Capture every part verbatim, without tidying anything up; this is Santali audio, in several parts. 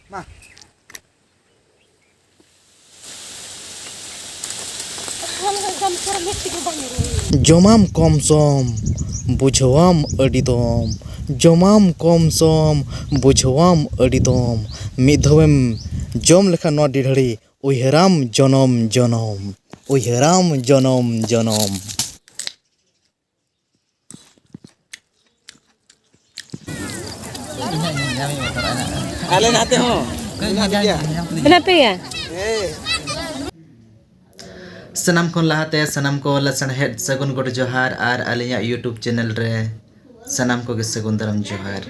ᱢᱟ᱾ ᱡᱚᱢᱟᱢ ᱠᱚᱢ ᱥᱚᱢ, ᱵᱩᱡᱷᱟᱹᱣᱟᱢ ᱟᱹᱰᱤ ᱫᱚᱢ᱾ ᱡᱚᱢᱟᱢ ᱠᱚᱢ ᱥᱚᱢ, ᱵᱩᱡᱷᱟᱹᱣᱟᱢ ᱟᱹᱰᱤ ᱫᱚᱢ᱾ ᱢᱤᱫ ᱫᱷᱟᱣᱮᱢ ᱡᱚᱢ ᱞᱮᱠᱷᱟᱱ ᱱᱚᱣᱟ ᱰᱤᱰᱷᱟᱹᱲᱤ, ᱩᱭᱦᱟᱹᱨᱟᱢ ᱡᱚᱱᱚᱢ ᱡᱚᱱᱚᱢ, ᱩᱭᱦᱟᱹᱨᱟᱢ ᱡᱚᱱᱚᱢ ᱡᱚᱱᱚᱢ᱾ ᱟᱞᱮ ᱱᱟᱛᱮ ᱦᱚᱸ ᱢᱮᱱᱟᱜ ᱜᱮᱭᱟ᱾ ᱢᱮᱱᱟᱜ ᱯᱮᱭᱟ? ᱦᱮᱸ᱾ ᱥᱟᱱᱟᱢ ᱠᱷᱚᱱ ᱞᱟᱦᱟᱛᱮ ᱥᱟᱱᱟᱢ ᱠᱚ ᱞᱟᱥᱟᱲᱦᱮᱫ ᱥᱟᱹᱜᱩᱱ ᱜᱚᱰ ᱡᱚᱦᱟᱨ ᱟᱨ ᱟᱹᱞᱤᱧᱟᱜ YouTube channel ᱨᱮ ᱥᱟᱱᱟᱢ ᱠᱚᱜᱮ ᱥᱟᱹᱜᱩᱱ ᱫᱟᱨᱟᱢ ᱡᱚᱦᱟᱨ᱾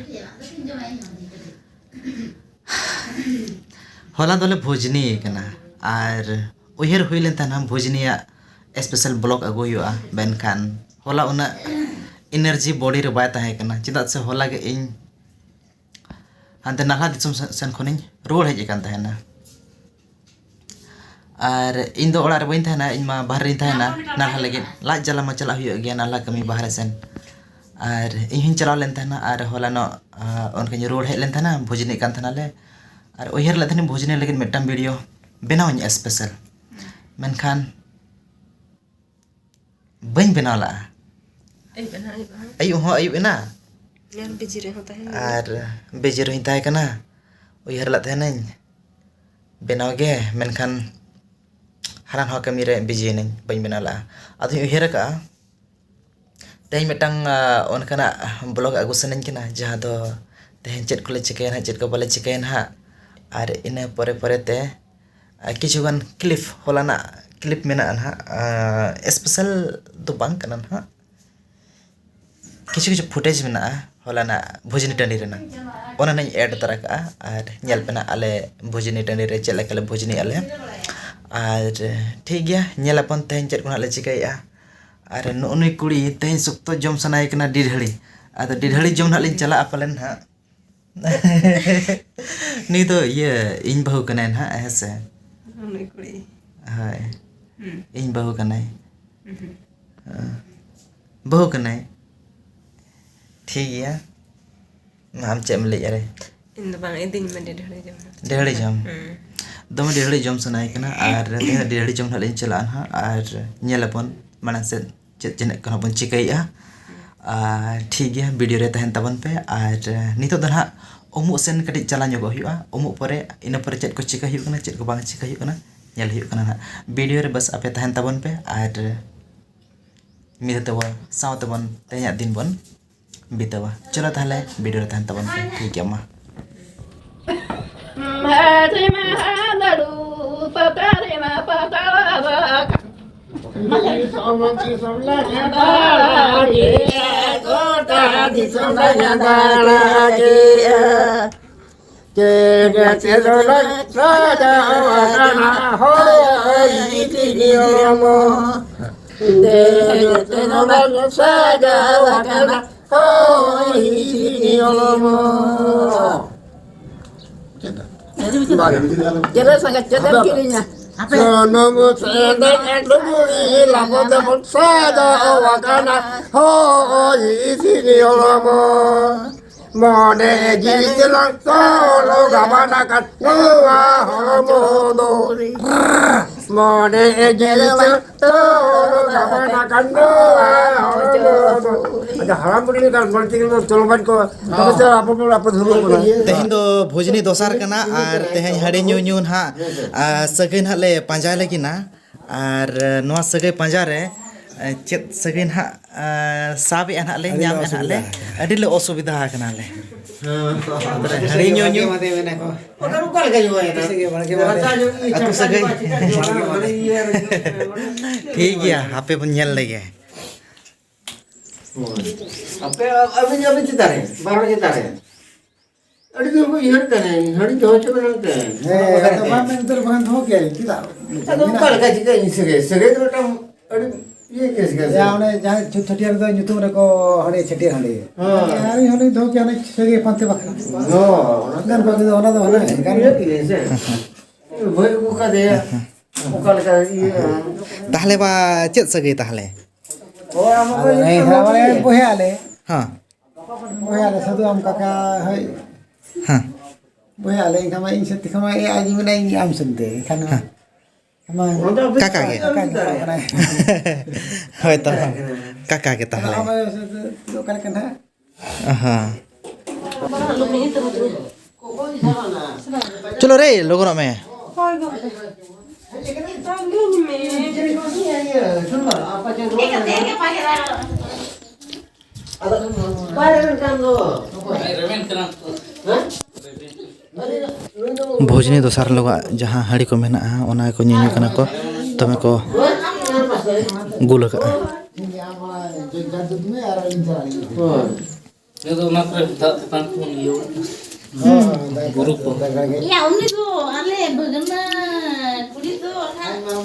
ᱦᱚᱞᱟ ᱫᱚᱞᱮ ᱵᱷᱩᱡᱽᱱᱤ ᱠᱟᱱᱟ ᱟᱨ ᱩᱭᱦᱟᱹᱨ ᱦᱩᱭ ᱞᱮᱱ ᱛᱟᱦᱮᱱᱟ ᱵᱷᱩᱡᱽᱱᱤᱭᱟᱜ special vlog ᱟᱹᱜᱩ ᱦᱩᱭᱩᱜᱼᱟ, ᱢᱮᱱᱠᱷᱟᱱ ᱦᱚᱞᱟ ᱩᱱᱟᱹᱜ energy body ᱨᱮ ᱵᱟᱭ ᱛᱟᱦᱮᱸ ᱠᱟᱱᱟ, ᱪᱮᱫᱟᱜ ᱥᱮ ᱦᱚᱞᱟ ᱜᱮ ᱤᱧ ᱦᱟᱱᱛᱮ ᱱᱟᱞᱦᱟ ᱫᱤᱥᱚᱢ ᱥᱮ-, ᱥᱮᱱ ᱠᱷᱚᱱᱤᱧ ᱨᱩᱣᱟᱹᱲ ᱦᱮᱡ ᱟᱠᱟᱱ ᱛᱟᱦᱮᱱᱟ᱾ ᱟᱨ ᱤᱧ ᱫᱚ ᱚᱲᱟᱜ ᱨᱮ ᱵᱟᱹᱧ ᱛᱟᱦᱮᱱᱟ, ᱤᱧ ᱢᱟ ᱵᱟᱦᱨᱮ ᱨᱤᱧ ᱛᱟᱦᱮᱱᱟ ᱱᱟᱞᱦᱟ ᱞᱟᱹᱜᱤᱫ᱾ ᱞᱟᱡ ᱡᱟᱞᱟ ᱢᱟ ᱪᱟᱞᱟᱜ ᱦᱩᱭᱩᱜ ᱜᱮᱭᱟ ᱱᱟᱞᱦᱟ ᱠᱟᱹᱢᱤ ᱵᱟᱦᱨᱮ ᱥᱮᱱ᱾ ᱟᱨ ᱤᱧ ᱦᱚᱸᱧ ᱪᱟᱞᱟᱣ ᱞᱮᱱ ᱛᱟᱦᱮᱱᱟ ᱟᱨ ᱦᱚᱞᱟᱱᱚᱜ, ᱟ, ᱚᱱᱠᱟᱧ ᱨᱩᱣᱟᱹᱲ ᱦᱮᱡ ᱞᱮᱱ ᱛᱟᱦᱮᱱᱟ, ᱵᱷᱩᱡᱽᱱᱤᱜ ᱠᱟᱱ ᱛᱟᱦᱮᱱᱟᱞᱮ᱾ ᱟᱨ ᱩᱭᱦᱟᱹᱨ ᱞᱮᱫ ᱛᱟᱦᱮᱱᱤᱧ ᱵᱷᱩᱡᱽᱱᱤ ᱞᱟᱹᱜᱤᱫ ᱢᱤᱫᱴᱟᱝ video ᱵᱮᱱᱟᱣᱟᱹᱧ special, ᱢᱮᱱᱠᱷᱟᱱ ᱵᱟᱹᱧ ᱵᱮᱱᱟᱣ ᱞᱟᱜᱼᱟ᱾ ᱟᱹᱭᱩᱵ ᱮᱱᱟ, ᱟᱹᱭᱩᱵ ᱮᱱᱟ᱾ ᱟᱹᱭᱩᱵ ᱦᱚᱸ ᱟᱹᱭᱩᱵ ᱮᱱᱟ᱾ ᱟᱨ busy ᱨᱮᱦᱚᱸ ᱛᱟᱦᱮᱱ ᱦᱩᱭᱩᱜᱼᱟ᱾ ᱟᱨ busy ᱨᱮᱦᱚᱸᱧ ᱛᱟᱦᱮᱸ ᱠᱟᱱᱟ, ᱩᱭᱦᱟᱹᱨ ᱞᱮᱫ ᱛᱟᱦᱮᱱᱟᱹᱧ ᱵᱮᱱᱟᱣ ᱜᱮ, ᱢᱮᱱᱠᱷᱟᱱ ᱦᱟᱱᱟ ᱱᱚᱣᱟ ᱠᱟᱹᱢᱤ ᱨᱮ busy ᱮᱱᱟᱹᱧ, ᱵᱟᱹᱧ ᱵᱮᱱᱟᱣ ᱞᱟᱜᱼᱟ᱾ ᱟᱫᱚᱧ ᱩᱭᱦᱟᱹᱨ ᱟᱠᱟᱫᱼᱟ, ᱛᱮᱦᱮᱧ ᱢᱤᱫᱴᱟᱝ, ᱟ, ᱚᱱᱠᱟᱱᱟᱜ vlog ᱟᱹᱜᱩ ᱥᱟᱱᱟᱧ ᱠᱟᱱᱟ, ᱡᱟᱦᱟᱸ ᱫᱚ ᱛᱮᱦᱮᱧ ᱪᱮᱫ ᱠᱚᱞᱮ ᱪᱤᱠᱟᱹᱭᱟ ᱱᱟᱦᱟᱜ, ᱪᱮᱫ ᱠᱚ ᱵᱟᱞᱮ ᱪᱤᱠᱟᱹᱭᱟ ᱱᱟᱦᱟᱜ, ᱟᱨ ᱤᱱᱟᱹ ᱯᱚᱨᱮ ᱯᱚᱨᱮᱛᱮ ᱟᱨ ᱠᱤᱪᱷᱩᱜᱟᱱ clip, ᱦᱚᱞᱟᱱᱟᱜ clip ᱢᱮᱱᱟᱜᱼᱟ ᱱᱟᱦᱟᱜ, ᱟᱸ, special ᱫᱚ ᱵᱟᱝ ᱠᱟᱱᱟ ᱱᱟᱦᱟᱜ, ᱠᱤᱪᱷᱩ ᱠᱤᱪᱷᱩ footage ᱢᱮᱱᱟᱜᱼᱟ ᱦᱚᱞᱟᱱᱟᱜ ᱵᱷᱩᱡᱽᱱᱤ ᱴᱟᱺᱰᱤ ᱨᱮᱱᱟᱜ, ᱚᱱᱟ ᱱᱟᱜ ᱤᱧ add ᱛᱚᱨᱟ ᱠᱟᱜᱼᱟ᱾ ᱟᱨ ᱧᱮᱞ ᱯᱮ ᱱᱟᱜ ᱟᱞᱮ ᱵᱷᱩᱡᱽᱱᱤ ᱴᱟᱺᱰᱤ ᱨᱮ ᱪᱮᱫ ᱞᱮᱠᱟ ᱞᱮ ᱵᱷᱩᱡᱽᱱᱤᱜ ᱟᱞᱮ᱾ ᱟᱨ ᱴᱷᱤᱠ ᱜᱮᱭᱟ, ᱧᱮᱞ ᱟᱵᱚᱱ ᱛᱮᱦᱮᱧ ᱪᱮᱫ ᱠᱚ ᱱᱟᱜ ᱞᱮ ᱪᱤᱠᱟᱹᱭᱮᱫᱼᱟ᱾ ᱟᱨ ᱱᱩᱜᱼᱩ ᱱᱩᱭ ᱠᱩᱲᱤ ᱛᱮᱦᱮᱧ ᱥᱚᱠᱛᱚ ᱡᱚᱢ ᱥᱟᱱᱟᱭᱮ ᱠᱟᱱᱟ ᱰᱤᱰᱷᱟᱹᱲᱤ, ᱟᱫᱚ ᱰᱤᱰᱷᱟᱹᱲᱤ ᱡᱚᱢ ᱱᱟᱜ ᱞᱤᱧ ᱪᱟᱞᱟᱜᱼᱟ ᱯᱟᱞᱮᱱ ᱱᱟᱦᱟᱜ᱾ ᱱᱩᱭ ᱫᱚ ᱤᱭᱟᱹ, ᱤᱧ ᱵᱟᱹᱦᱩ ᱠᱟᱱᱟᱭ ᱱᱟᱦᱟᱜ, ᱦᱮᱸ ᱥᱮ? ᱱᱩᱭ ᱠᱩᱲᱤ᱾ ᱦᱳᱭ᱾ ᱦᱩᱸ᱾ ᱤᱧ ᱵᱟᱹᱦᱩ ᱠᱟᱱᱟᱭ᱾ ᱦᱩᱸ᱾ ᱦᱮᱸ᱾ ᱵᱟᱹᱦᱩ ᱠᱟᱱᱟᱭ᱾ ᱴᱷᱤᱠ ᱜᱮᱭᱟ᱾ ᱢᱟ, ᱟᱢ ᱪᱮᱫ ᱮᱢ ᱞᱟᱹᱭᱮᱫᱼᱟ ᱨᱮ? ᱤᱧ ᱫᱚ ᱵᱟᱝ, ᱤᱫᱤᱧ ᱢᱮ ᱰᱤᱰᱷᱟᱹᱲᱤ ᱡᱚᱢ ᱦᱟᱸᱜ᱾ ᱰᱤᱰᱷᱟᱹᱲᱤ ᱡᱚᱢ? ᱦᱩᱸ᱾ ᱫᱚᱢᱮ ᱰᱤᱰᱷᱟᱹᱲᱤ ᱡᱚᱢ ᱥᱟᱱᱟᱭᱮ ᱠᱟᱱᱟ, ᱟᱨ ᱛᱮᱦᱮᱧ ᱫᱚ ᱰᱤᱰᱷᱟᱹᱲᱤ ᱡᱚᱢ ᱱᱟᱦᱟᱜ ᱞᱤᱧ ᱪᱟᱞᱟᱜᱼᱟ ᱱᱟᱦᱟᱜ, ᱟᱨ ᱧᱮᱞ ᱟᱵᱚᱱ ᱢᱟᱲᱟᱝ ᱥᱮᱫ ᱪᱮᱫ ᱪᱮᱫ ᱠᱚ ᱱᱟᱦᱟᱜ ᱵᱚᱱ ᱪᱤᱠᱟᱹᱭᱮᱫᱼᱟ᱾ ᱟᱨ ᱴᱷᱤᱠ ᱜᱮᱭᱟ, video ᱨᱮ ᱛᱟᱦᱮᱱ ᱛᱟᱵᱚᱱ ᱯᱮ᱾ ᱟᱨ ᱱᱤᱛᱚᱜ ᱫᱚ ᱱᱟᱦᱟᱜ ᱩᱢᱩᱜ ᱥᱮᱱ ᱠᱟᱹᱴᱤᱡ ᱪᱟᱞᱟᱣ ᱧᱚᱜᱚᱜ ᱦᱩᱭᱩᱜᱼᱟ᱾ ᱩᱢᱩᱜ ᱯᱚᱨᱮ, ᱤᱱᱟᱹ ᱯᱚᱨᱮ ᱪᱮᱫ ᱠᱚ ᱪᱤᱠᱟᱹ ᱦᱩᱭᱩᱜ ᱠᱟᱱᱟ, ᱪᱮᱫ ᱠᱚ ᱵᱟᱝ ᱪᱤᱠᱟᱹ ᱦᱩᱭᱩᱜ ᱠᱟᱱᱟ, ᱧᱮᱞ ᱦᱩᱭᱩᱜ ᱠᱟᱱᱟ ᱱᱟᱦᱟᱜ᱾ Video ᱨᱮ ᱵᱟᱥ ᱟᱯᱮ ᱛᱟᱦᱮᱱ ᱛᱟᱵᱚᱱ ᱯᱮ, ᱟᱨ ᱢᱤᱫ ᱫᱷᱟᱣ ᱛᱮᱵᱚᱱ, ᱥᱟᱶ ᱛᱮᱵᱚᱱ ᱛᱮᱦᱮᱧᱟᱜ ᱫᱤᱱ ᱵᱚᱱ ᱵᱤᱛᱟᱹᱣᱟ᱾ ᱪᱚᱞᱚ ᱛᱟᱦᱞᱮ, video ᱨᱮ ᱛᱟᱦᱮᱱ ᱛᱟᱵᱚᱱ ᱯᱮ᱾ ᱴᱷᱤᱠ ᱜᱮᱭᱟ, ᱢᱟ᱾ ᱪᱮᱫ ᱪᱮᱨᱚᱞᱟᱝ ᱥᱟᱡᱟᱣ ᱟᱠᱟᱱᱟ ᱦᱳᱭ ᱤᱧ ᱦᱚᱲᱢᱚ᱾ ᱪᱮᱫ ᱪᱮᱨᱚᱞᱟᱝ ᱥᱟᱡᱟᱣ ᱟᱠᱟᱱᱟ ᱦᱳᱭ ᱤᱧ ᱦᱚᱲᱢᱚ᱾ ᱪᱮᱫ ᱥᱟᱸᱜᱮ ᱪᱮᱫ ᱮᱢ ᱠᱤᱨᱤᱧᱟ? ᱥᱩᱱᱩᱢ ᱥᱮᱸᱫᱮ ᱞᱩᱜᱽᱲᱤ ᱞᱟᱵᱚ ᱛᱮᱵᱚᱱ ᱥᱟᱡᱟᱣ ᱟᱠᱟᱱᱟ ᱦᱳᱭ ᱤᱧ ᱦᱚᱲᱢᱚ᱾ ᱢᱚᱱᱮ ᱡᱤᱣᱤ ᱛᱮᱞᱟᱝ ᱛᱚᱞ ᱜᱟᱵᱟᱱ ᱟᱠᱟᱫ ᱱᱚᱣᱟ ᱦᱚᱲᱢᱚ ᱫᱚ᱾ ᱢᱚᱱᱮ ᱡᱤᱣᱤ ᱛᱮᱞᱟᱝ ᱛᱚᱞ ᱜᱟᱵᱟᱱ ᱟᱠᱟᱫ ᱱᱚᱣᱟ ᱦᱚᱲᱢᱚ ᱫᱚ᱾ ᱟᱪᱪᱷᱟ, ᱦᱟᱲᱟᱢ ᱵᱩᱰᱷᱤ ᱞᱮᱠᱟᱱ ᱵᱟᱹᱲᱛᱤ ᱜᱮ ᱛᱚᱞ ᱵᱟᱝ ᱠᱚ᱾ ᱛᱚᱵᱮ ᱛᱚ ᱟᱵᱚ ᱵᱚᱱ ᱟᱯᱮ ᱫᱷᱩᱨᱟᱹᱣ ᱠᱟᱱᱟ᱾ ᱛᱮᱦᱮᱧ ᱫᱚ ᱵᱷᱩᱡᱽᱱᱤ ᱫᱚᱥᱟᱨ ᱠᱟᱱᱟ, ᱟᱨ ᱛᱮᱦᱮᱧ ᱦᱟᱺᱰᱤ ᱧᱩ ᱧᱩ ᱱᱟᱦᱟᱜ, ᱟᱨ ᱥᱟᱹᱜᱟᱹᱭ ᱱᱟᱦᱟᱜ ᱞᱮ ᱯᱟᱸᱡᱟᱭ ᱞᱟᱹᱜᱤᱫ ᱱᱟ᱾ ᱟᱨ ᱱᱚᱣᱟ ᱥᱟᱹᱜᱟᱹᱭ ᱯᱟᱸᱡᱟ ᱨᱮ ᱪᱮᱫ ᱥᱟᱹᱜᱟᱹᱭ ᱱᱟᱦᱟᱜ ᱥᱟᱵᱮᱜᱼᱟ ᱱᱟᱦᱟᱜ ᱞᱮ, ᱟᱹᱰᱤ ᱞᱮ ᱧᱟᱢᱮᱜᱼᱟ ᱱᱟᱦᱟᱜ ᱞᱮ, ᱚᱥᱩᱵᱤᱫᱷᱟ ᱟᱠᱟᱱᱟ᱾ ᱟᱹᱰᱤ ᱞᱮ ᱚᱥᱩᱵᱤᱫᱷᱟ ᱟᱠᱟᱱᱟ ᱞᱮ᱾ ᱦᱟᱺᱰᱤ ᱧᱩ ᱧᱩ᱾ ᱚᱠᱟ ᱞᱮᱠᱟ ᱧᱩ ᱵᱟᱲᱟᱭᱮᱱᱟ? ᱟᱹᱛᱩ ᱥᱟᱹᱜᱟᱹᱭ᱾ ᱴᱷᱤᱠ ᱜᱮᱭᱟ, ᱦᱟᱯᱮ ᱵᱚᱱ ᱧᱮᱞ ᱞᱮᱜᱮ᱾ ᱟᱯᱮ, ᱟᱹᱵᱤᱱ, ᱟᱹᱵᱤᱱ ᱪᱮᱛᱟᱱ ᱨᱮ, ᱵᱟᱨ ᱦᱚᱲ ᱪᱮᱛᱟᱱ ᱨᱮ᱾ ᱟᱹᱰᱤ ᱫᱤᱱ ᱠᱚ ᱩᱭᱦᱟᱹᱨ ᱛᱟᱦᱮᱸ, ᱦᱟᱺᱰᱤ ᱫᱚᱦᱚ ᱦᱚᱪᱚ ᱢᱮ ᱢᱮᱱᱛᱮ᱾ ᱦᱮᱸ, ᱟᱫᱚ ᱵᱟᱝ ᱢᱮᱱ ᱩᱛᱟᱹᱨ ᱵᱟᱠᱷᱟᱱ ᱫᱚᱦᱚ ᱠᱮᱭᱟ ᱞᱤᱧ, ᱪᱮᱫᱟᱜ? ᱟᱫᱚ ᱚᱠᱟ ᱞᱮᱠᱟ ᱪᱤᱠᱟᱹ ᱤᱧ ᱥᱟᱹᱜᱟᱹᱭ? ᱥᱟᱹᱜᱟᱹᱭ ᱫᱚ ᱢᱤᱫᱴᱟᱝ ᱟᱹᱰᱤ ᱤᱭᱟᱹ ᱡᱤᱱᱤᱥ ᱠᱟᱱᱟ ᱥᱮ᱾ ᱭᱟ, ᱚᱱᱮ ᱡᱟᱦᱟᱸᱭ ᱪᱷᱩᱛ ᱪᱷᱟᱹᱴᱭᱟᱹᱨ ᱫᱚ ᱧᱩᱛᱩᱢ ᱨᱮᱠᱚ ᱦᱟᱺᱰᱤ ᱪᱷᱟᱹᱴᱭᱟᱹᱨ ᱦᱟᱺᱰᱤ᱾ ᱦᱮᱸ᱾ ᱟᱨ ᱤᱧ ᱦᱚᱸᱞᱤᱧ ᱫᱚᱦᱚ ᱠᱮᱭᱟ ᱚᱱᱮ ᱥᱟᱹᱜᱟᱹᱭ ᱯᱟᱱᱛᱮ ᱵᱟᱠᱷᱨᱟ᱾ ᱦᱚᱸ, ᱚᱱᱟ ᱜᱟᱱ ᱠᱚᱜ ᱫᱚ ᱚᱱᱟ ᱫᱚ ᱦᱟᱱᱟ ᱜᱟᱱ ᱤᱭᱟᱹ ᱠᱚᱜ ᱜᱮ᱾ ᱜᱮ ᱥᱮ᱾ ᱵᱟᱹᱧ ᱟᱹᱜᱩ ᱠᱟᱫᱮᱭᱟ᱾ ᱚᱠᱟ ᱞᱮᱠᱟ ᱤᱭᱟᱹ? ᱛᱟᱦᱞᱮ ᱵᱟ ᱪᱮᱫ ᱥᱟᱹᱜᱟᱹᱭ ᱛᱟᱦᱞᱮ? ᱦᱳᱭ, ᱟᱢᱟᱜ ᱟᱫᱚ ᱫᱚ ᱦᱮᱸ, ᱤᱭᱟᱹ ᱦᱮᱸ, ᱢᱟᱱᱮ ᱵᱚᱭᱦᱟ ᱟᱞᱮ᱾ ᱦᱮᱸ᱾ ᱵᱚᱭᱦᱟ ᱟᱞᱮ ᱥᱟᱹᱫᱷᱩ ᱟᱢ ᱠᱟᱠᱟ, ᱦᱳᱭ᱾ ᱦᱮᱸ᱾ ᱵᱚᱭᱦᱟ, ᱟᱞᱮ ᱮᱱᱠᱷᱟᱱ ᱢᱟ ᱤᱧ ᱥᱮᱫ ᱛᱮᱠᱷᱟᱱ ᱢᱟ ᱮᱭ ᱟᱡ ᱢᱮᱱᱟ ᱤᱧ ᱟᱢ ᱥᱮᱫ ᱛᱮ, ᱮᱱᱠᱷᱟᱱ ᱢᱟ ᱦᱮᱸ᱾ ᱟᱢ ᱢᱟ ᱠᱟᱠᱟ ᱜᱮ᱾ ᱠᱟᱠᱟ ᱜᱮ ᱯᱟᱲᱟᱜ ᱠᱟᱱᱟᱭ᱾ ᱦᱳᱭ ᱛᱚ, ᱠᱟᱠᱟ ᱜᱮ ᱛᱟᱦᱞᱮ᱾ ᱟᱢ ᱢᱟ ᱚᱠᱟ ᱞᱮᱠᱟ ᱱᱟᱦᱟᱜ? ᱦᱮᱸ᱾ ᱪᱚᱞᱚ ᱨᱮ, ᱞᱚᱜᱚᱱᱚᱜ ᱢᱮ᱾ ᱦᱳᱭ ᱜᱚᱢᱠᱮ᱾ ᱛᱟᱺᱜᱤᱧ ᱢᱮ᱾ ᱵᱷᱚᱡᱽᱱᱤ ᱫᱚᱥᱟᱨ ᱦᱤᱞᱳᱜᱟᱜ ᱡᱟᱦᱟᱸ ᱦᱟᱺᱰᱤ ᱠᱚ ᱢᱮᱱᱟᱜᱼᱟ, ᱚᱱᱟ ᱠᱚ ᱧᱩᱧᱩ ᱠᱟᱱᱟ ᱠᱚ, ᱫᱚᱢᱮ ᱠᱚ ᱜᱩᱞ ᱟᱠᱟᱜᱼᱟ᱾ ᱦᱳᱭ᱾ ᱱᱤᱭᱟᱹ ᱫᱚ ᱚᱱᱟ ᱠᱚᱨᱮ ᱫᱟᱜ ᱛᱮᱛᱟᱝ ᱠᱚ ᱤᱭᱟᱹ ᱵᱩᱨᱩ ᱠᱚ᱾ ᱭᱟ, ᱩᱱᱤ ᱫᱚ ᱟᱞᱮ ᱵᱷᱟᱹᱜᱽᱱᱟᱹ ᱠᱩᱲᱤ ᱫᱚ ᱱᱟᱜ ᱦᱳᱭ,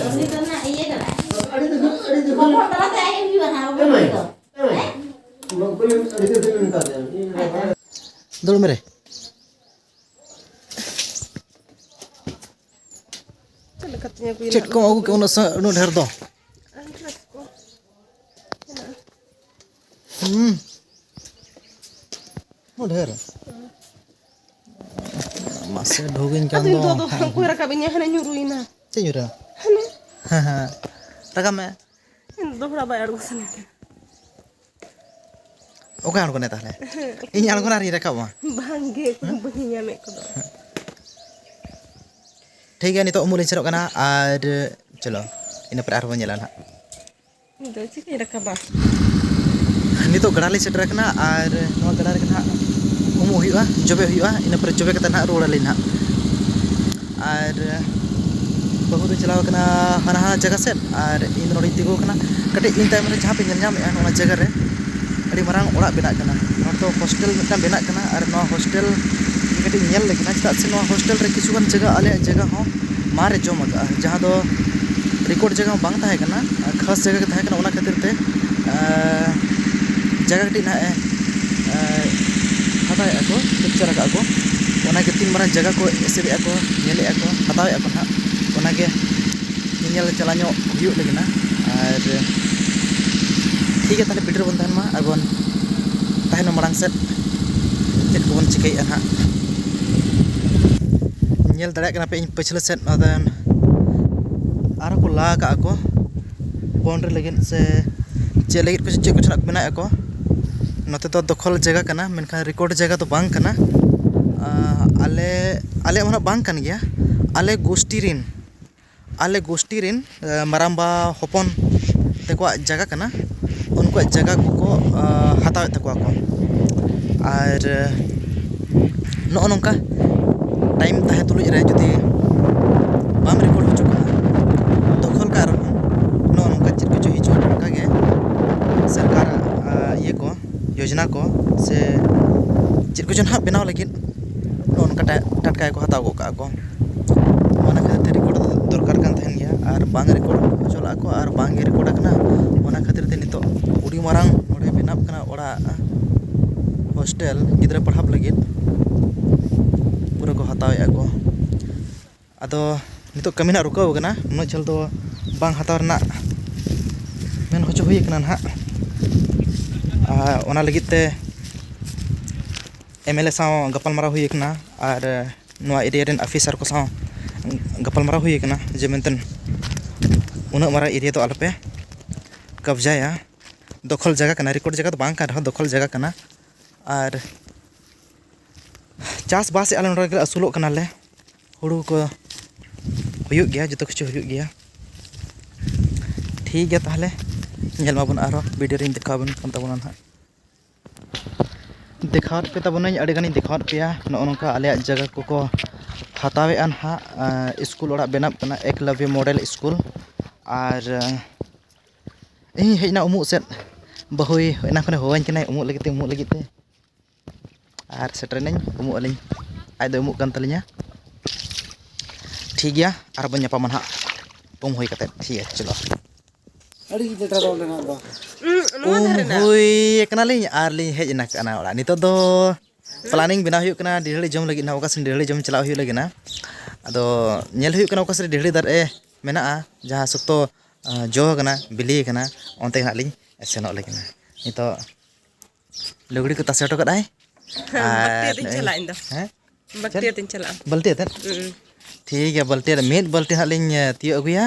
ᱩᱱᱤ ᱫᱚ ᱱᱟᱜ ᱤᱭᱟᱹ ᱠᱟᱱᱟᱭ᱾ ᱦᱚᱯᱚᱱ ᱛᱟᱞᱟᱛᱮ ᱟᱡ ᱦᱩᱭᱩᱜᱼᱟ ᱱᱟᱜ, ᱩᱱᱤ ᱫᱚ᱾ ᱦᱮᱸ? ᱫᱩᱲᱩᱵ ᱢᱮ ᱨᱮ᱾ ᱪᱮᱫ ᱞᱮᱠᱟᱛᱤᱧ ᱟᱹᱜᱩᱭᱟ ᱪᱮᱫ ᱱᱟᱜ ᱠᱚᱢ ᱟᱹᱜᱩ ᱠᱮᱫ ᱩᱱᱟᱹᱜ ᱥᱟ-, ᱩᱱᱟᱹᱜ ᱰᱷᱮᱨ ᱫᱚ? ᱟᱨ dress ᱠᱚ ᱦᱮᱱᱟᱜᱼᱟ᱾ ᱦᱩᱸ᱾ ᱩᱱᱟᱹᱜ ᱰᱷᱮᱨ? ᱢᱟᱥᱮ ᱰᱷᱩᱜᱤᱧ ᱠᱟᱱ ᱟᱫᱚ ᱫᱚ᱾ ᱤᱧ ᱫᱚ ᱟᱫᱚ ᱦᱮᱸ, ᱚᱠᱚᱭ ᱦᱮᱸ᱾ ᱨᱟᱠᱟᱵ ᱤᱧᱟ? ᱦᱟᱱᱮ ᱧᱩᱨᱩᱭᱮᱱᱟ᱾ ᱪᱮᱫ ᱧᱩᱨᱩᱭᱮᱱᱟ? ᱦᱟᱱᱮ᱾ ᱦᱮᱸ, ᱦᱮᱸ᱾ ᱨᱟᱠᱟᱵ ᱢᱮ᱾ ᱤᱧ ᱫᱚᱦᱲᱟ ᱵᱟᱭ ᱟᱬᱜᱚ ᱥᱟᱱᱟ ᱠᱟᱱᱟ᱾ ᱚᱠᱚᱭ ᱟᱬᱜᱚᱱᱟᱭ ᱛᱟᱦᱞᱮ? ᱤᱧ ᱟᱬᱜᱚᱱᱟ ᱟᱨᱤᱧ ᱨᱟᱠᱟᱵᱟ᱾ ᱵᱟᱝᱜᱮ, ᱚᱠᱚᱭ ᱦᱚᱸ ᱵᱟᱹᱧ ᱧᱟᱢᱮᱫ ᱠᱚᱫᱚ᱾ ᱴᱷᱤᱠ ᱜᱮᱭᱟ, ᱱᱤᱛᱚᱜ ᱩᱢᱩᱞ ᱤᱧ ᱥᱮᱱᱚᱜ ᱠᱟᱱᱟ ᱟᱨ ᱪᱚᱞᱚ, ᱤᱱᱟᱹ ᱯᱚᱨᱮ ᱟᱨᱦᱚᱸ ᱵᱚᱱ ᱧᱮᱞᱟ ᱱᱟᱦᱟᱜ᱾ ᱤᱧ ᱫᱚ ᱪᱤᱠᱟᱹᱧ ᱨᱟᱠᱟᱵᱟ? ᱱᱤᱛᱚᱜ ᱜᱟᱰᱟ ᱞᱤᱧ ᱥᱮᱴᱮᱨ ᱟᱠᱟᱱᱟ ᱟᱨ ᱱᱚᱣᱟ ᱜᱟᱰᱟ ᱨᱮᱜᱮ ᱱᱟᱦᱟᱜ ᱩᱢᱩᱜ ᱦᱩᱭᱩᱜᱼᱟ, ᱡᱚᱵᱮ ᱦᱩᱭᱩᱜᱼᱟ, ᱤᱱᱟᱹ ᱯᱚᱨᱮ ᱡᱚᱵᱮ ᱠᱟᱛᱮ ᱱᱟᱦᱟᱜ ᱨᱩᱣᱟᱹᱲ ᱟᱹᱞᱤᱧ ᱱᱟᱦᱟᱜ᱾ ᱟᱨ ᱵᱟᱹᱦᱩ ᱫᱚ ᱪᱟᱞᱟᱣ ᱠᱟᱱᱟ ᱦᱟᱱᱟ ᱦᱟᱱᱟ ᱡᱟᱭᱜᱟ ᱥᱮᱫ, ᱟᱨ ᱤᱧ ᱫᱚ ᱱᱚᱰᱮᱧ ᱛᱤᱸᱜᱩ ᱟᱠᱟᱱᱟ᱾ ᱠᱟᱹᱴᱤᱡ ᱤᱧ ᱛᱟᱭᱚᱢ ᱨᱮ ᱡᱟᱦᱟᱸ ᱯᱮ ᱧᱮᱞ ᱧᱟᱢᱮᱫᱼᱟ, ᱱᱚᱣᱟ ᱡᱟᱭᱜᱟ ᱨᱮ ᱟᱹᱰᱤ ᱢᱟᱨᱟᱝ ᱚᱲᱟᱜ ᱵᱮᱱᱟᱜ ᱠᱟᱱᱟ᱾ ᱱᱚᱣᱟ ᱫᱚ hostel ᱢᱤᱫᱴᱟᱝ ᱵᱮᱱᱟᱜ ᱠᱟᱱᱟ, ᱟᱨ ᱱᱚᱣᱟ hostel ᱠᱟᱹᱴᱤᱡ ᱧᱮᱞ ᱞᱟᱹᱜᱤᱫ ᱱᱟ, ᱪᱮᱫᱟᱜ ᱥᱮ ᱱᱚᱣᱟ hostel ᱨᱮ ᱠᱤᱪᱷᱩᱜᱟᱱ ᱡᱟᱭᱜᱟ ᱟᱞᱮᱭᱟᱜ ᱡᱟᱭᱜᱟ ᱦᱚᱸ ᱢᱟᱨ ᱮ ᱡᱚᱢ ᱟᱠᱟᱫᱼᱟ, ᱡᱟᱦᱟᱸ ᱫᱚ record ᱡᱟᱭᱜᱟ ᱦᱚᱸ ᱵᱟᱝ ᱛᱟᱦᱮᱸ ᱠᱟᱱᱟ, ᱟᱨ ᱠᱷᱟᱥ ᱡᱟᱭᱜᱟ ᱜᱮ ᱛᱟᱦᱮᱸ ᱠᱟᱱᱟ᱾ ᱚᱱᱟ ᱠᱷᱟᱹᱛᱤᱨ ᱛᱮ, ᱟᱸ, ᱡᱟᱭᱜᱟ ᱠᱟᱹᱴᱤᱡ ᱱᱟᱦᱟᱜ ᱮ, ᱟᱸ, ᱦᱟᱛᱟᱣᱮᱫᱼᱟ ᱠᱚ, capture ᱟᱠᱟᱫᱼᱟ ᱠᱚ᱾ ᱚᱱᱟᱜᱮ ᱛᱤᱱ ᱢᱟᱨᱟᱝ ᱡᱟᱭᱜᱟ ᱠᱚ ᱮᱥᱮᱫᱮᱜᱼᱟ ᱠᱚ, ᱧᱮᱞᱮᱫᱼᱟ ᱠᱚ, ᱦᱟᱛᱟᱣᱮᱫᱼᱟ ᱠᱚ ᱱᱟᱦᱟᱜ, ᱚᱱᱟᱜᱮ ᱧᱮᱧᱮᱞ ᱪᱟᱞᱟᱣ ᱧᱚᱜ ᱦᱩᱭᱩᱜ ᱞᱟᱹᱜᱤᱫ ᱱᱟ᱾ ᱟᱨ ᱴᱷᱤᱠ ᱜᱮᱭᱟ, ᱛᱟᱦᱞᱮ video ᱨᱮᱵᱚᱱ ᱛᱟᱦᱮᱱ ᱢᱟ, ᱟᱨᱵᱚᱱ ᱮᱱ ᱢᱟᱲᱟᱝ ᱥᱮᱫ ᱪᱮᱫ ᱠᱚᱵᱚᱱ ᱪᱤᱠᱟᱹᱭᱮᱫᱼᱟ ᱱᱟᱦᱟᱜ᱾ ᱧᱮᱞ ᱫᱟᱲᱮᱭᱟᱜ ᱠᱟᱱᱟ ᱯᱮ, ᱤᱧ ᱯᱟᱹᱪᱷᱞᱟᱹ ᱥᱮᱫ ᱟᱫᱚ ᱟᱨᱦᱚᱸ ᱠᱚ ᱞᱟ ᱟᱠᱟᱫᱼᱟ ᱠᱚ, ᱵᱟᱣᱩᱱᱰᱟᱨᱤ ᱞᱟᱹᱜᱤᱫ ᱥᱮ ᱪᱮᱫ ᱞᱟᱹᱜᱤᱫ ᱠᱚ, ᱪᱮᱫ ᱠᱚᱪᱚ ᱱᱟᱜ ᱠᱚ ᱵᱮᱱᱟᱣᱮᱫᱼᱟ ᱠᱚ᱾ ᱱᱚᱛᱮ ᱫᱚ ᱫᱚᱠᱷᱚᱞ ᱡᱟᱭᱜᱟ ᱠᱟᱱᱟ, ᱢᱮᱱᱠᱷᱟᱱ ᱨᱮᱠᱚᱨᱰ ᱡᱟᱭᱜᱟ ᱫᱚ ᱵᱟᱝ ᱠᱟᱱᱟ᱾ ᱟᱸ, ᱟᱞᱮ, ᱟᱞᱮᱭᱟᱜ ᱢᱟ ᱱᱟᱜ ᱵᱟᱝ ᱠᱟᱱ ᱜᱮᱭᱟ, ᱟᱞᱮ ᱜᱳᱥᱴᱤ ᱨᱮᱱ, ᱟᱞᱮ ᱜᱳᱥᱴᱤ ᱨᱮᱱ, ᱮ, ᱢᱟᱨᱟᱝᱵᱟ ᱦᱚᱯᱚᱱ ᱛᱟᱠᱚᱣᱟᱜ ᱡᱟᱭᱜᱟ ᱠᱟᱱᱟ᱾ ᱩᱱᱠᱩᱣᱟᱜ ᱡᱟᱭᱜᱟ ᱠᱚᱠᱚ, ᱟ, ᱦᱟᱛᱟᱣᱮᱫ ᱛᱟᱠᱚᱣᱟ ᱠᱚ᱾ ᱟᱨ, ᱮ, ᱱᱚᱜᱼᱚ ᱱᱚᱝᱠᱟ ᱴᱟᱭᱤᱢ ᱛᱟᱦᱮᱸ ᱛᱩᱞᱩᱡ ᱨᱮ ᱡᱩᱫᱤ ᱵᱟᱢ ᱨᱮᱠᱚᱨᱰ ᱦᱚᱪᱚ ᱠᱟᱜᱼᱟ, ᱫᱚᱠᱷᱚᱞ ᱠᱟᱜ ᱨᱮᱦᱚᱸ, ᱱᱚᱜᱼᱚ ᱱᱚᱝᱠᱟ ᱪᱮᱫ ᱠᱚᱪᱚ ᱦᱤᱡᱩᱜᱼᱟ, ᱴᱟᱴᱠᱟ ᱜᱮ ᱥᱚᱨᱠᱟᱨᱟᱜ, ᱟ, ᱤᱭᱟᱹ ᱠᱚ, ᱭᱳᱡᱽᱱᱟ ᱠᱚ ᱥᱮ ᱪᱮᱫ ᱠᱚᱪᱚ ᱱᱟᱦᱟᱜ ᱵᱮᱱᱟᱣ ᱞᱟᱹᱜᱤᱫ ᱱᱚᱜᱼᱚ ᱱᱚᱝᱠᱟ ᱴᱟ-, ᱴᱟᱴᱠᱟ ᱜᱮᱠᱚ ᱦᱟᱛᱟᱣ ᱜᱚᱫ ᱠᱟᱜᱼᱟ ᱠᱚ᱾ ᱚᱱᱟ ᱠᱷᱟᱹᱛᱤᱨ ᱛᱮ ᱨᱮᱠᱚᱨᱰ ᱫᱚᱨᱠᱟᱨ ᱠᱟᱱ ᱛᱟᱦᱮᱱ ᱜᱮᱭᱟ, ᱟᱨ ᱵᱟᱝ ᱨᱮᱠᱚᱨᱰ ᱦᱚᱪᱚ ᱞᱟᱜᱼᱟ ᱠᱚ, ᱟᱨ ᱵᱟᱝ ᱜᱮ ᱨᱮᱠᱚᱨᱰ ᱟᱠᱟᱱᱟ᱾ ᱚᱱᱟ ᱠᱷᱟᱹᱛᱤᱨ ᱛᱮ ᱱᱤᱛᱚᱜ ᱟᱹᱰᱤ ᱢᱟᱨᱟᱝ ᱱᱚᱰᱮ ᱵᱮᱱᱟᱜ ᱠᱟᱱᱟ ᱚᱲᱟᱜ, ᱦᱳᱥᱴᱮᱞ, ᱜᱤᱫᱽᱨᱟᱹ ᱯᱟᱲᱦᱟᱣ ᱞᱟᱹᱜᱤᱫ ᱯᱩᱨᱟᱹ ᱠᱚ ᱦᱟᱛᱟᱣᱮᱫᱼᱟ ᱠᱚ᱾ ᱟᱫᱚ ᱱᱤᱛᱚᱜ ᱠᱟᱹᱢᱤ ᱱᱟᱜ ᱨᱩᱠᱟᱹᱣ ᱟᱠᱟᱱᱟ, ᱩᱱᱟᱹᱜ ᱡᱷᱟᱹᱞ ᱫᱚ ᱵᱟᱝ ᱦᱟᱛᱟᱣ ᱨᱮᱱᱟᱜ ᱢᱮᱱ ᱦᱚᱪᱚ ᱦᱩᱭ ᱟᱠᱟᱱᱟ ᱱᱟᱦᱟᱜ᱾ ᱟᱨ ᱚᱱᱟ ᱞᱟᱹᱜᱤᱫ ᱛᱮ ᱮᱢ ᱮᱞ ᱮ ᱥᱟᱶ ᱜᱟᱯᱟᱞᱢᱟᱨᱟᱣ ᱦᱩᱭ ᱟᱠᱟᱱᱟ, ᱟᱨ ᱱᱚᱣᱟ ᱮᱨᱤᱭᱟ ᱨᱮᱱ ᱚᱯᱷᱤᱥᱟᱨ ᱠᱚ ᱥᱟᱶ ᱜᱟᱯᱟᱞᱢᱟᱨᱟᱣ ᱦᱩᱭ ᱟᱠᱟᱱᱟ ᱡᱮ ᱢᱮᱱᱛᱮ ᱩᱱᱟᱹᱜ ᱢᱟᱨᱟᱝ ᱮᱨᱤᱭᱟ ᱫᱚ ᱟᱞᱚᱯᱮ ᱠᱟᱵᱽᱡᱟᱭᱟ᱾ ᱫᱚᱠᱷᱚᱞ ᱡᱟᱭᱜᱟ ᱠᱟᱱᱟ, ᱨᱮᱠᱚᱨᱰ ᱡᱟᱭᱜᱟ ᱫᱚ ᱵᱟᱝ ᱠᱟᱱ ᱨᱮᱦᱚᱸ ᱫᱚᱠᱷᱚᱞ ᱡᱟᱭᱜᱟ ᱠᱟᱱᱟ᱾ ᱟᱨ ᱪᱟᱥᱵᱟᱥ ᱟᱞᱮ ᱱᱚᱰᱮ ᱜᱮᱞᱮ ᱟᱹᱥᱩᱞᱚᱜ ᱠᱟᱱᱟᱞᱮ, ᱦᱩᱲᱩ ᱠᱚ ᱦᱩᱭᱩᱜ ᱜᱮᱭᱟ, ᱡᱚᱛᱚ ᱠᱤᱪᱷᱩ ᱦᱩᱭᱩᱜ ᱜᱮᱭᱟ᱾ ᱴᱷᱤᱠ ᱜᱮᱭᱟ, ᱛᱟᱦᱚᱞᱮ ᱧᱮᱞ ᱢᱟᱵᱚᱱ ᱟᱨᱦᱚᱸ ᱵᱷᱤᱰᱤᱭᱳ ᱨᱤᱧ ᱫᱮᱠᱷᱟᱣ ᱟᱵᱚᱱ ᱠᱟᱱ ᱛᱟᱵᱚᱱᱟ ᱱᱟᱦᱟᱜ᱾ ᱫᱮᱠᱷᱟᱣᱟᱫ ᱯᱮ ᱛᱟᱵᱚᱱᱟᱹᱧ, ᱟᱹᱰᱤ ᱜᱟᱱᱤᱧ ᱫᱮᱠᱷᱟᱣᱟᱫ ᱯᱮᱭᱟ᱾ ᱱᱚᱜᱼᱚ ᱱᱚᱝᱠᱟ ᱟᱞᱮᱭᱟᱜ ᱡᱟᱭᱜᱟ ᱠᱚᱠᱚ ᱦᱟᱛᱟᱣᱮᱫᱼᱟ ᱱᱟᱦᱟᱜ᱾ ᱟᱸ, ᱥᱠᱩᱞ ᱚᱲᱟᱜ ᱵᱮᱱᱟᱜ ᱠᱟᱱᱟ, ᱮᱠᱞᱟᱵᱽᱭᱚ ᱢᱚᱰᱮᱞ ᱥᱠᱩᱞ᱾ ᱟᱨ, ᱟᱸ, ᱤᱧ ᱦᱮᱡ ᱮᱱᱟ ᱩᱢᱩᱜ ᱥᱮᱫ, ᱵᱟᱹᱦᱩᱭ ᱮᱱᱟ ᱠᱷᱚᱱᱮ ᱦᱚᱦᱚᱣᱟᱹᱧ ᱠᱟᱱᱟᱭ ᱩᱢᱩᱜ ᱞᱟᱹᱜᱤᱫ ᱛᱮ, ᱩᱢᱩᱜ ᱞᱟᱹᱜᱤᱫ ᱛᱮ᱾ ᱟᱨ ᱥᱮᱴᱮᱨᱮᱱᱟᱹᱧ ᱩᱢᱩᱜ ᱟᱹᱞᱤᱧ, ᱟᱡ ᱫᱚ ᱩᱢᱩᱜ ᱠᱟᱱ ᱛᱟᱹᱞᱤᱧᱟ᱾ ᱴᱷᱤᱠ ᱜᱮᱭᱟ, ᱟᱨ ᱵᱚᱱ ᱧᱟᱯᱟᱢᱟ ᱱᱟᱦᱟᱜ ᱩᱢ ᱦᱩᱭ ᱠᱟᱛᱮᱫ᱾ ᱴᱷᱤᱠ ᱜᱮᱭᱟ, ᱪᱚᱞᱚ᱾ ᱟᱹᱰᱤ ᱡᱮᱴᱟ ᱫᱚ ᱚᱸᱰᱮ ᱱᱟᱜ ᱫᱚ᱾ ᱩᱢ ᱦᱩᱭ ᱠᱟᱱᱟᱞᱤᱧ ᱟᱨ ᱞᱤᱧ ᱦᱮᱡ ᱮᱱᱟ ᱠᱟᱱᱟ ᱚᱲᱟᱜ᱾ ᱱᱤᱛᱚᱜ ᱫᱚ ᱯᱞᱟᱱᱤᱝ ᱵᱮᱱᱟᱣ ᱦᱩᱭᱩᱜ ᱠᱟᱱᱟ ᱰᱤᱦᱟᱹᱲᱤ ᱡᱚᱢ ᱞᱟᱹᱜᱤᱫ ᱱᱟᱦᱟᱜ, ᱚᱠᱟ ᱥᱮᱱ ᱰᱤᱦᱟᱹᱲᱤ ᱡᱚᱢ ᱪᱟᱞᱟᱜ ᱦᱩᱭᱩᱜ ᱞᱟᱹᱜᱤᱫ ᱱᱟ᱾ ᱟᱫᱚ ᱧᱮᱞ ᱦᱩᱭᱩᱜ ᱠᱟᱱᱟ ᱚᱠᱟ ᱥᱮᱫ ᱰᱤᱦᱟᱹᱲᱤ ᱫᱟᱨᱮ ᱢᱮᱱᱟᱜᱼᱟ, ᱡᱟᱦᱟᱸ ᱥᱚᱠᱛᱚ, ᱟᱸ, ᱡᱚ ᱟᱠᱟᱱᱟ, ᱵᱤᱞᱤ ᱟᱠᱟᱱᱟ, ᱚᱱᱛᱮ ᱜᱮ ᱱᱟᱦᱟᱜ ᱞᱤᱧ ᱥᱮᱱᱚᱜ ᱞᱟᱹᱜᱤᱫ ᱱᱟ᱾ ᱱᱤᱛᱚᱜ ᱞᱩᱜᱽᱲᱤ ᱠᱚ ᱛᱟᱥᱮ ᱦᱚᱴᱚ ᱠᱟᱜᱼᱟᱭ᱾ ᱵᱟᱹᱠᱛᱤ ᱟᱨ ᱟᱹᱛᱤᱧ ᱱᱩᱭ ᱪᱟᱞᱟᱜ ᱤᱧ ᱫᱚ᱾ ᱦᱮᱸ? ᱵᱟᱹᱠᱛᱤ ᱪᱮᱫ? ᱟᱹᱛᱤᱧ ᱪᱟᱞᱟᱜᱼᱟ᱾ ᱵᱟᱹᱞᱛᱤ ᱟᱛᱮᱫ? ᱦᱩᱸ᱾ ᱴᱷᱤᱠ ᱜᱮᱭᱟ, ᱵᱟᱹᱞᱛᱤ ᱟᱛᱮᱫ ᱢᱤᱫ ᱵᱟᱹᱞᱛᱤ ᱦᱟᱸᱜ ᱞᱤᱧ, ᱮ, ᱛᱤᱭᱳᱜ ᱟᱹᱜᱩᱭᱟ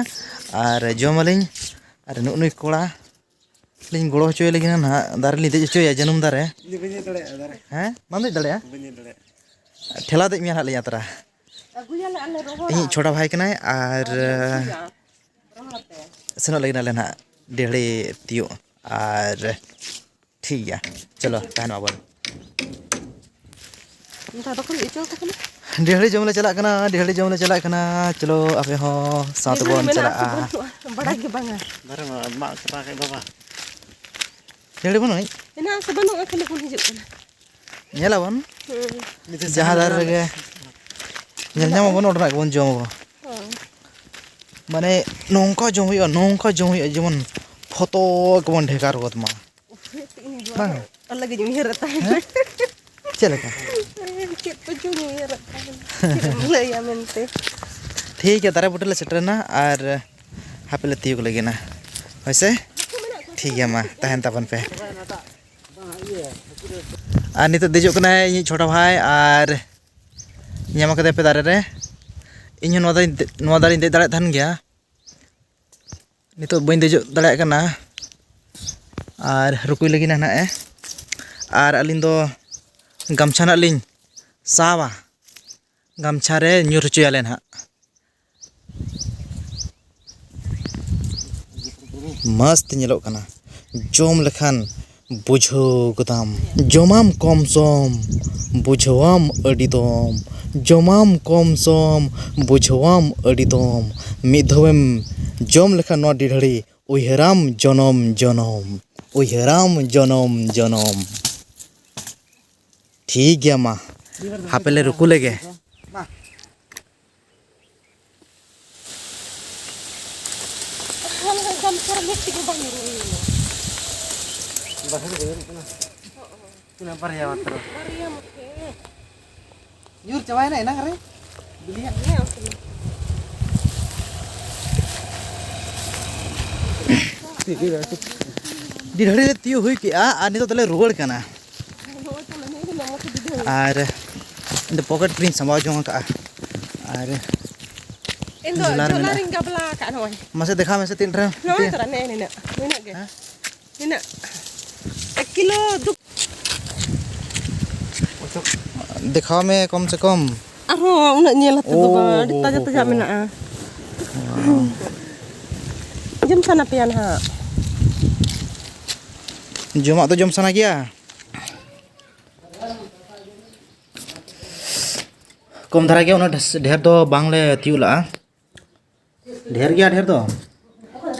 ᱟᱨ ᱡᱚᱢ ᱟᱹᱞᱤᱧ᱾ ᱟᱨ ᱱᱩᱜᱼᱩ ᱱᱩᱭ ᱠᱚᱲᱟ ᱞᱤᱧ ᱜᱚᱲᱚ ᱦᱚᱪᱚᱭ ᱞᱟᱹᱜᱤᱫ ᱱᱟᱦᱟᱜ, ᱫᱟᱨᱮ ᱞᱤᱧ ᱫᱮᱡ ᱦᱚᱪᱚᱭᱟ, ᱡᱟᱹᱱᱩᱢ ᱫᱟᱨᱮ᱾ ᱤᱧ ᱫᱚ ᱵᱟᱹᱧ ᱫᱮᱡ ᱫᱟᱲᱮᱭᱟᱜᱼᱟ ᱫᱟᱨᱮ᱾ ᱦᱮᱸ? ᱵᱟᱢ ᱫᱮᱡ ᱫᱟᱲᱮᱭᱟᱜᱼᱟ? ᱵᱟᱹᱧ ᱫᱮᱡ ᱫᱟᱲᱮᱭᱟᱜᱼᱟ᱾ ᱴᱷᱮᱞᱟᱣ ᱫᱮᱡ ᱢᱮᱭᱟ ᱦᱟᱸᱜ ᱞᱤᱧ ᱟᱛᱨᱟ᱾ ᱟᱹᱜᱩᱭᱟᱞᱮ ᱟᱞᱮ ᱨᱚᱦᱚᱲᱟ᱾ ᱤᱧᱤᱡ ᱪᱷᱳᱴᱟ ᱵᱷᱟᱭ ᱠᱟᱱᱟᱭ ᱟᱨ ᱟᱨ ᱞᱮ ᱩᱛᱩᱭᱟ᱾ ᱨᱚᱦᱚᱲ ᱛᱮ᱾ ᱥᱮᱱᱚᱜ ᱞᱟᱹᱜᱤᱫ ᱟᱞᱮ ᱱᱟᱦᱟᱜ ᱰᱤᱦᱟᱹᱲᱤ ᱛᱤᱭᱳᱜ᱾ ᱟᱨ ᱴᱷᱤᱠ ᱜᱮᱭᱟ, ᱪᱚᱞᱚ ᱛᱟᱦᱮᱱ ᱢᱟᱵᱚᱱ᱾ ᱚᱱᱠᱟ ᱫᱚᱠᱚ ᱦᱮᱡ ᱦᱚᱪᱚ ᱟᱠᱚ ᱠᱟᱱᱟ᱾ ᱰᱤᱦᱟᱹᱲᱤ ᱡᱚᱢ ᱞᱮ ᱪᱟᱞᱟᱜ ᱠᱟᱱᱟ, ᱰᱤᱦᱟᱹᱲᱤ ᱡᱚᱢ ᱞᱮ ᱪᱟᱞᱟᱜ ᱠᱟᱱᱟ᱾ ᱪᱚᱞᱚ ᱟᱯᱮ ᱦᱚᱸ ᱥᱟᱶ ᱰᱤᱦᱟᱹᱲᱤ ᱛᱮᱵᱚᱱ ᱢᱮᱱᱟᱜᱼᱟ ᱥᱮ ᱪᱟᱞᱟᱜᱼᱟ᱾ ᱵᱟᱹᱱᱩᱜᱼᱟ? ᱵᱟᱲᱟᱭ ᱜᱮ ᱵᱟᱝᱟ᱾ ᱫᱟᱨᱮ ᱢᱟ ᱢᱟᱜ ᱪᱟᱵᱟ ᱠᱮᱫ ᱵᱟᱵᱟ᱾ ᱰᱤᱦᱟᱹᱲᱤ ᱵᱟᱹᱱᱩᱜ? ᱢᱮᱱᱟᱜᱼᱟ ᱥᱮ ᱵᱟᱹᱱᱩᱜᱼᱟ, ᱠᱷᱟᱹᱞᱤ ᱵᱚᱱ ᱦᱤᱡᱩᱜ ᱠᱟᱱᱟ᱾ ᱧᱮᱞᱟᱵᱚᱱ᱾ ᱦᱩᱸ᱾ ᱡᱟᱦᱟᱸ ᱫᱟᱨᱮ ᱨᱮᱜᱮ ᱧᱮᱞ ᱧᱟᱢᱟᱵᱚᱱ, ᱚᱸᱰᱮᱱᱟᱜ ᱜᱮᱵᱚᱱ ᱡᱚᱢ ᱟᱵᱚᱱ᱾ ᱦᱳᱭ᱾ ᱢᱟᱱᱮ ᱱᱚᱝᱠᱟ ᱡᱚᱢ ᱦᱩᱭᱩᱜᱼᱟ, ᱱᱚᱝᱠᱟ ᱡᱚᱢ ᱦᱩᱭᱩᱜᱼᱟ, ᱡᱮᱢᱚᱱ ᱯᱷᱚᱛᱚ ᱜᱮᱵᱚᱱ ᱰᱷᱮᱠᱟᱨ ᱜᱚᱫ ᱢᱟ᱾ ᱩᱯᱷ, ᱤᱧ ᱫᱚ ᱵᱟᱝ᱾ ᱟᱞᱮ ᱜᱤᱧ ᱩᱭᱦᱟᱹᱨᱮᱫ ᱛᱟᱦᱮᱱ᱾ ᱦᱮᱸ? ᱪᱮᱫ ᱞᱮᱠᱟ? ᱪᱮᱫ ᱠᱚᱪᱚᱧ ᱩᱭᱦᱟᱹᱨᱮᱫ ᱛᱟᱦᱮᱱ᱾ ᱪᱮᱫ ᱮᱢ ᱞᱟᱹᱭᱟ ᱢᱮᱱᱛᱮ᱾ ᱴᱷᱤᱠ ᱜᱮᱭᱟ, ᱫᱟᱨᱮ ᱵᱩᱴᱟᱹ ᱞᱮ ᱥᱮᱴᱮᱨᱮᱱᱟ ᱟᱨ ᱦᱟᱯᱮ ᱞᱮ ᱛᱤᱭᱳᱜ ᱞᱟᱹᱜᱤᱫ ᱱᱟ᱾ ᱦᱳᱭ ᱥᱮ? ᱴᱷᱤᱠ ᱜᱮᱭᱟ, ᱢᱟ ᱛᱟᱦᱮᱱ ᱛᱟᱵᱚᱱ ᱯᱮ᱾ ᱟᱨ ᱱᱤᱛᱚᱜ ᱫᱮᱡᱚᱜ ᱠᱟᱱᱟᱭ ᱤᱧᱤᱡ ᱪᱷᱳᱴᱟ ᱵᱷᱟᱭ, ᱟᱨ ᱧᱟᱢ ᱠᱟᱫᱮᱭᱟᱯᱮ ᱫᱟᱨᱮ ᱨᱮ᱾ ᱤᱧ ᱦᱚᱸ ᱱᱚᱣᱟ ᱫᱟᱨᱮᱧ ᱫᱮ-, ᱱᱚᱣᱟ ᱫᱟᱨᱮᱧ ᱫᱮᱡ ᱫᱟᱲᱮᱭᱟᱜ ᱛᱟᱦᱮᱱ ᱜᱮᱭᱟ᱾ ᱱᱤᱛᱚᱜ ᱵᱟᱹᱧ ᱫᱮᱡᱚᱜ ᱫᱟᱲᱮᱭᱟᱜ ᱠᱟᱱᱟ᱾ ᱟᱨ ᱨᱩᱠᱩᱭ ᱞᱟᱹᱜᱤᱫ ᱱᱟᱦᱟᱜ ᱮ᱾ ᱟᱨ ᱟᱹᱞᱤᱧ ᱫᱚ ᱜᱟᱢᱪᱷᱟ ᱱᱟᱜ ᱞᱤᱧ ᱥᱟᱵᱟ᱾ ᱜᱟᱢᱪᱷᱟ ᱨᱮ ᱧᱩᱨ ᱦᱚᱪᱚᱭᱟᱞᱮ ᱱᱟᱦᱟᱜ᱾ ᱢᱚᱥᱛ ᱧᱮᱞᱚᱜ ᱠᱟᱱᱟ᱾ ᱡᱚᱢ ᱞᱮᱠᱷᱟᱱ ᱵᱩᱡᱷᱟᱹᱣ ᱜᱚᱫᱟᱢ᱾ ᱡᱚᱢᱟᱢ ᱠᱚᱢ ᱥᱚᱢ, ᱵᱩᱡᱷᱟᱹᱣᱟᱢ ᱟᱹᱰᱤ ᱫᱚᱢ᱾ ᱡᱚᱢᱟᱢ ᱠᱚᱢ ᱥᱚᱢ, ᱵᱩᱡᱷᱟᱹᱣᱟᱢ ᱟᱹᱰᱤ ᱫᱚᱢ᱾ ᱢᱤᱫ ᱫᱷᱟᱣᱮᱢ ᱡᱚᱢ ᱞᱮᱠᱷᱟᱱ ᱱᱚᱣᱟ ᱰᱤᱰᱷᱟᱹᱲᱤ, ᱩᱭᱦᱟᱹᱨᱟᱢ ᱡᱚᱱᱚᱢ ᱡᱚᱱᱚᱢ᱾ ᱩᱭᱦᱟᱹᱨᱟᱢ ᱡᱚᱱᱚᱢ ᱡᱚᱱᱚᱢ᱾ ᱴᱷᱤᱠ ᱜᱮᱭᱟ, ᱢᱟ ᱦᱟᱯᱮ ᱞᱮ ᱨᱩᱠᱩ ᱞᱮᱜᱮ᱾ ᱜᱟᱢᱪᱷᱟ ᱨᱮ ᱢᱤᱫ ᱴᱤᱡ ᱦᱚᱸ ᱵᱟᱝ ᱧᱩᱨᱩ ᱞᱮᱱᱟ᱾ ᱵᱟᱨᱦᱮ ᱨᱮ ᱧᱩᱨᱩᱜ ᱠᱟᱱᱟ᱾ ᱛᱤᱱᱟᱹᱜ ᱵᱟᱨᱭᱟ ᱢᱟᱛᱨᱚ᱾ ᱵᱟᱨᱭᱟ ᱢᱚᱛᱮ᱾ ᱧᱩᱨ ᱪᱟᱵᱟᱭᱮᱱᱟ ᱮᱱᱟᱝ ᱨᱮ᱾ ᱵᱤᱞᱤᱭᱟᱜ᱾ ᱦᱮᱸ, ᱚᱱᱛᱮ ᱢᱟ᱾ ᱰᱤᱰᱷᱟᱹᱲᱤ ᱞᱮ ᱛᱤᱭᱳᱜ ᱦᱩᱭ ᱠᱮᱜᱼᱟ ᱟᱨ ᱱᱤᱛᱚᱜ ᱫᱚᱞᱮ ᱨᱩᱣᱟᱹᱲ ᱠᱟᱱᱟ᱾ ᱟᱨ ᱤᱧ ᱫᱚ ᱯᱚᱠᱮᱴ ᱯᱷᱨᱤᱧ ᱥᱟᱢᱵᱟᱣ ᱡᱚᱝ ᱟᱠᱟᱜᱼᱟ᱾ ᱟᱨ ᱤᱧ ᱫᱚ ᱡᱷᱚᱞᱟ ᱨᱮ ᱡᱷᱚᱞᱟ ᱢᱮᱱᱟᱜᱼᱟ᱾ ᱨᱤᱧ ᱜᱟᱵᱞᱟ ᱟᱠᱟᱫ ᱱᱚᱜᱼᱚᱭ᱾ ᱢᱟᱥᱮ ᱫᱮᱠᱷᱟᱣ ᱢᱮᱥᱮ ᱛᱤᱱ ᱰᱷᱮᱨ ᱱᱚᱜᱼᱚᱭ ᱛᱤᱱ ᱛᱚᱨᱟ ᱱᱮᱜᱼᱮ ᱱᱤᱱᱟᱹᱜ, ᱱᱤᱱᱟᱹᱜ ᱜᱮ᱾ ᱦᱮᱸ? ᱱᱤᱱᱟᱹᱜ᱾ ᱮᱠ ᱠᱤᱞᱳ ᱫᱩ ᱫᱮᱠᱷᱟᱣ ᱢᱮ ᱠᱚᱢ ᱥᱮ ᱠᱚᱢ᱾ ᱟᱨᱦᱚᱸ ᱩᱱᱟᱹᱜ ᱧᱮᱞ ᱟᱛᱮ ᱫᱚ ᱵᱟᱝ, ᱟᱹᱰᱤ ᱳ ᱛᱟᱡᱟ ᱦᱳ ᱛᱟᱡᱟ ᱦᱳ᱾ ᱢᱮᱱᱟᱜᱼᱟ᱾ ᱡᱚᱢ ᱥᱟᱱᱟ ᱯᱮᱭᱟ ᱱᱟᱦᱟᱜ᱾ ᱡᱚᱢᱟᱜ ᱫᱚ ᱡᱚᱢ ᱥᱟᱱᱟ ᱜᱮᱭᱟ᱾ ᱠᱚᱢ ᱫᱷᱟᱨᱟ ᱜᱮ, ᱩᱱᱟᱹᱜ ᱰᱷᱮᱨ ᱫᱚ ᱵᱟᱝᱞᱮ ᱛᱤᱭᱳᱜ ᱞᱟᱜᱼᱟ᱾ ᱰᱷᱮᱨ ᱜᱮᱭᱟ ᱰᱷᱮᱨ ᱫᱚ,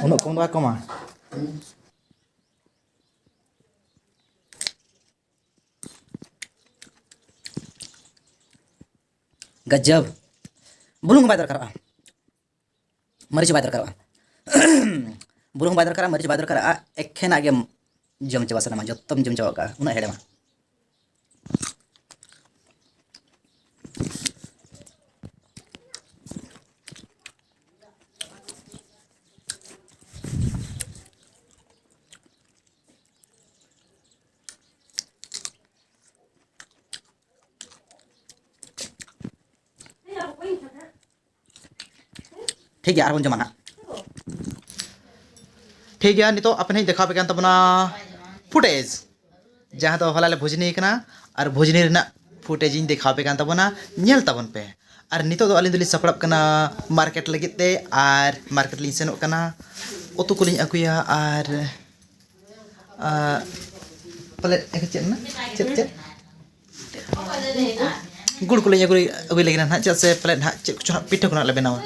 ᱩᱱᱟᱹᱜ ᱠᱚᱢ ᱫᱚ ᱵᱟᱭ ᱠᱚᱢᱟ᱾ ᱜᱟᱡᱟᱵ᱾ ᱵᱩᱞᱩᱝ ᱦᱚᱸ ᱵᱟᱭ ᱫᱚᱨᱠᱟᱨᱚᱜᱼᱟ, ᱢᱟᱹᱨᱤᱪ ᱦᱚᱸ ᱵᱟᱭ ᱫᱚᱨᱠᱟᱨᱚᱜᱼᱟ᱾ ᱵᱩᱞᱩᱝ ᱦᱚᱸ ᱵᱟᱭ ᱫᱚᱨᱠᱟᱨᱟ, ᱢᱟᱹᱨᱤᱪ ᱦᱚᱸ ᱵᱟᱭ ᱫᱚᱨᱠᱟᱨᱟ, ᱮᱠᱷᱮᱱᱟᱜ ᱜᱮᱢ ᱡᱚᱢ ᱪᱟᱵᱟ ᱥᱟᱱᱟᱢᱟ, ᱡᱚᱛᱚᱢ ᱡᱚᱢ ᱪᱟᱵᱟ ᱠᱟᱜᱼᱟ, ᱩᱱᱟᱹᱜ ᱦᱮᱲᱮᱢᱟ᱾ ᱴᱷᱤᱠ ᱜᱮᱭᱟ, ᱟᱨᱵᱚᱱ ᱡᱚᱢᱟ ᱱᱟᱜ᱾ ᱴᱷᱤᱠ ᱜᱮᱭᱟ, ᱱᱤᱛᱚᱜ ᱟᱯᱮ ᱱᱟᱜ ᱤᱧ ᱫᱮᱠᱷᱟᱣ ᱟᱯᱮ ᱠᱟᱱ ᱛᱟᱵᱚᱱᱟ ᱯᱷᱩᱴᱮᱡᱽ, ᱡᱟᱦᱟᱸ ᱫᱚ ᱦᱚᱞᱟ ᱞᱮ ᱵᱷᱩᱡᱽᱱᱤ ᱠᱟᱱᱟ, ᱟᱨ ᱵᱷᱩᱡᱽᱱᱤ ᱨᱮᱱᱟᱜ ᱯᱷᱩᱴᱮᱡᱽ ᱤᱧ ᱫᱮᱠᱷᱟᱣ ᱟᱯᱮ ᱠᱟᱱ ᱛᱟᱵᱚᱱᱟ, ᱧᱮᱞ ᱛᱟᱵᱚᱱ ᱯᱮ᱾ ᱟᱨ ᱱᱤᱛᱚᱜ ᱫᱚ ᱟᱹᱞᱤᱧ ᱫᱚᱞᱤᱧ ᱥᱟᱯᱲᱟᱜ ᱠᱟᱱᱟ ᱢᱟᱨᱠᱮᱴ ᱞᱟᱹᱜᱤᱫ ᱛᱮ, ᱟᱨ ᱢᱟᱨᱠᱮᱴ ᱞᱤᱧ ᱥᱮᱱᱚᱜ ᱠᱟᱱᱟ, ᱩᱛᱩ ᱠᱚᱞᱤᱧ ᱟᱹᱜᱩᱭᱟ, ᱟᱨ ᱟᱨ ᱯᱟᱞᱮᱫ ᱪᱮᱫ ᱨᱮᱱᱟᱜ? ᱪᱮᱫ, ᱪᱮᱫ? ᱜᱩᱲ ᱠᱚᱞᱤᱧ ᱟᱹᱜᱩᱭ, ᱟᱹᱜᱩᱭ ᱞᱟᱹᱜᱤᱫ ᱱᱟᱦᱟᱜ, ᱪᱮᱫᱟᱜ ᱥᱮ ᱯᱟᱞᱮᱫ ᱱᱟᱦᱟᱜ ᱪᱮᱫ ᱠᱚᱪᱚ ᱱᱟᱦᱟᱜ ᱯᱤᱴᱷᱟᱹ ᱠᱚ ᱱᱟᱦᱟᱜ ᱞᱮ ᱵᱮᱱᱟᱣᱟ᱾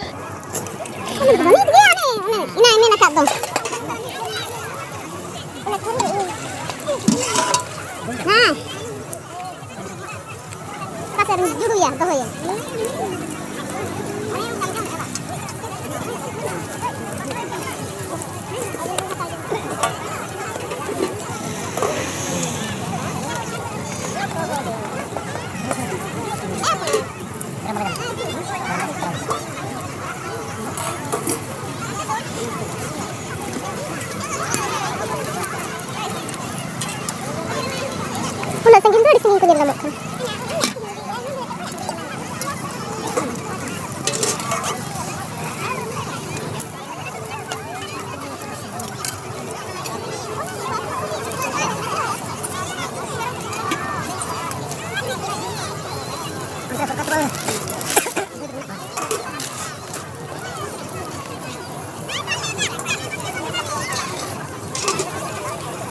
ᱤᱱᱟᱹ ᱢᱮᱱ ᱟᱠᱟᱫ ᱫᱚ᱾ ᱦᱮᱸ᱾ ᱚᱠᱟ ᱥᱮᱫ ᱨᱤᱧ ᱡᱩᱲᱩᱭᱟ, ᱫᱚᱦᱚᱭᱟ?